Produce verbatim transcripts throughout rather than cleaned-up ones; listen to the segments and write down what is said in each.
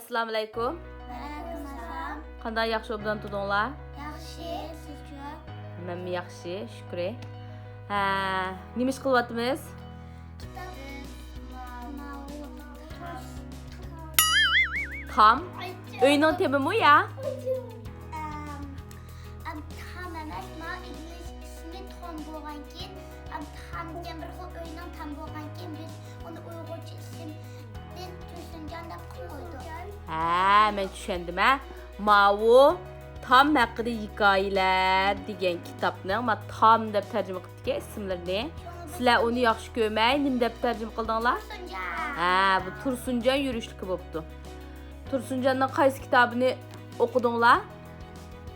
ئەسسالامۇئەلەيكۇم. ۋەئەلەيكۇم ئەسسالام. قانداق، ياخشى ئوبدان تۇردۇڭلار؟ ياخشى، سىزچۇ؟ مەنمۇ ياخشى، شۈكرى. ھە، نېمە ئىش قىلىۋاتىمىز؟ كىتاب. تام. ئۆينىڭ تېمىمۇ يا؟ ئەم، ئەم، تام ئەمەس، ما ئىگىلىك ئىسمى تام بولغانكىن، ئەم، تام دېگەن بىر خىل ئۆينىڭ تامى بولغانكىن، بىز ئۇنى ئۇيغۇرچە ئىسىم دىن تۇرسۇنجان دەپ قويدۇق. ھە، مەن چۈشەندىم، ھە. ماۋۇ تام ھەققىدە ھېكايىلەر دېگەن كىتابنىڭ ما تام دەپ تەرجىمە قىپتىكەن ئىسىملىرىنى. سىلەر ئۇنى ياخشى كۆرمەي نېمە دەپ تەرجىمە قىلدىڭلار؟ تۇرسۇنجان. ھە، بۇ تۇرسۇنجان يۈرۈشلۈكى بوپتۇ. تۇرسۇنجاننىڭ قايسى كىتابىنى ئوقۇدۇڭلار؟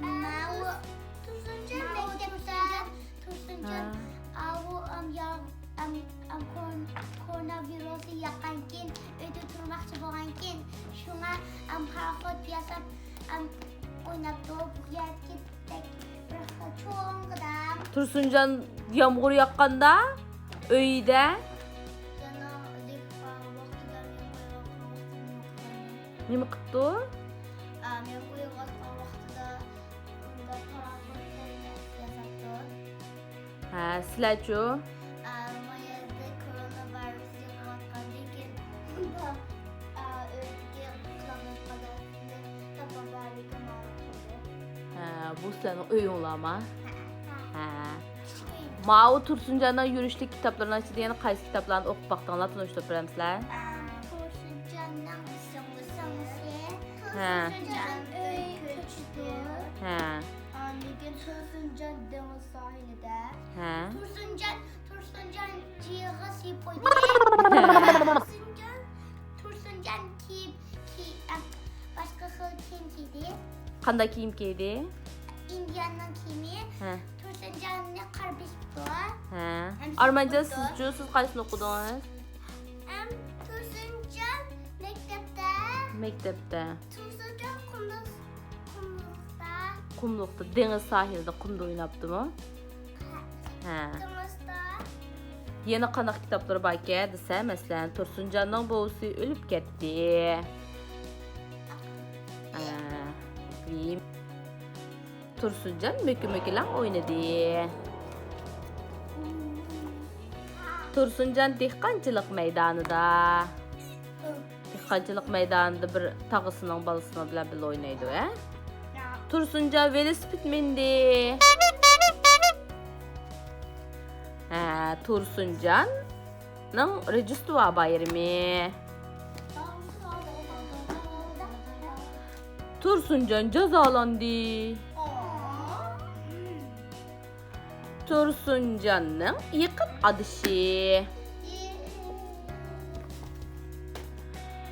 ماۋۇ تۇرسۇنجان مەكتەپتە، تۇرسۇنجان ھە. ئاۋۇ، ئەم، يا-، ئەم، ئەم، كورون-، كورونا ۋىرۇسى ياققانكىن، ئۆيدە تۇرماقچى بولغانكىن، شۇڭا، ئەم، پاراخوت ياساپ، ئەم، ئويناپتۇ. بۇ يەردىكى بەك بىر خىل چوڭ قىدام. تۇرسۇنجان يامغۇر ياغقاندا ئۆيدە يەنە ئۆزى ۋاقتىدا مەن قويۇۋاتقان ۋاقتىدا نېمە قىلغان؟ نېمە قىپتۇ؟ ئا، مەن قويۇۋاتقان ۋاقتىدا ئۇنداق پاراخوت ياساپتۇ. ھە، سىلەرچۇ؟ ئا، ما يەردە كورونا ۋىرۇس يىغىۋاتقاندىن كېيىن، ئا، ئۆيدىكى قىلالمايدىغان نەرسىنى تاپالايدىغان بولدۇم. ھە، بۇ سىلەرنىڭ ئۆيۈڭلارما؟ ھە. ھە. كىچىك ئۆي. ماۋۇ تۇرسۇنجاننىڭ يۈرۈشلۈك كىتابلىرىنىڭ ئىچىدە يەنە قايسى كىتابلارنى ئوقۇپ باقتىڭلار، تونۇشتۇرۇپ بېرەمسىلەر؟ ئا، تۇرسۇنجاننىڭ سىڭلىسى. ھە. تۇرسۇنجان ئۆي كۆچىدۇ. ھە. ئاندىن كېيىن تۇرسۇنجان دېڭىز ساھىلىدە. ھە. تۇرسۇنجان، تۇرسۇنجان جىغىز يېيىپ قويدى. تۇرسۇنجان، تۇرسۇنجان كىيىم، كىي-، ئەم، باشقا خىل كىيىم كىيدى. قانداق كىيىم كىيدى؟ ئىندىياننىڭ كىيىمى. ھە. تۇرسۇنجاننى قار بېسىپتۇ. ھە. ھەم ئارمانجان، سىزچۇ؟ سىز قايسىنى ئوقۇدىڭىز؟ ئەم، تۇرسۇنجان مەكتەپتە. مەكتەپتە. تۇرسۇنجان قۇملۇق-، قۇملۇقتا. قۇملۇقتا، دېڭىز ساھىلىدا قۇمدا ئويناپتىمۇ؟ ھە. ھە. دېڭىزدا. يەنە قانداق كىتابلىرى باركەن دېسە، مەسىلەن، تۇرسۇنجاننىڭ بوۋىسى ئۆلۈپ كەتتى. ھە. تۇرسۇنجان مۆكە-مۆكىلەڭ ئوينىدى. تۇرسۇنجان دېھقانچىلىق مەيدانىدا. دېھقانچىلىق مەيدانىدا بىر تاغىسىنىڭ بالىسىنىڭ بىلەن بىللە ئوينايدۇ، ھە؟ تۇرسۇنجان ۋېلىسىپىت مىندى. ھە، تۇرسۇنجاننىڭ روژدېستۋا بايرىمى. تۇرسۇنجان جازالاندى. تۇرسۇنجاننىڭ يېقىن ئادىشى.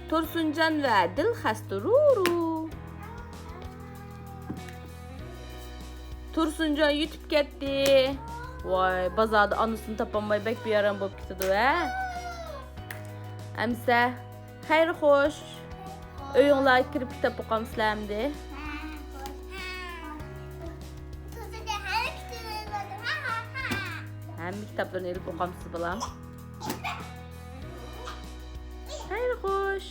تۇرسۇنجان ۋە دىلخەستە رۇرۇ. تۇرسۇنجان يېتىپ كەتتى. ۋاي، بازاردا ئانىسىنى تاپالماي بەك بىئارام بولۇپ كېتىدۇ ھە. ئەمىسە خەير خوش. ئۆيۈڭلارغا كىرىپ كىتاب ئوقامسىلەر ئەمدى؟ ھەممە كىتابلارنى ئېلىپ ئوقامسىز بالام؟ خەير خوش.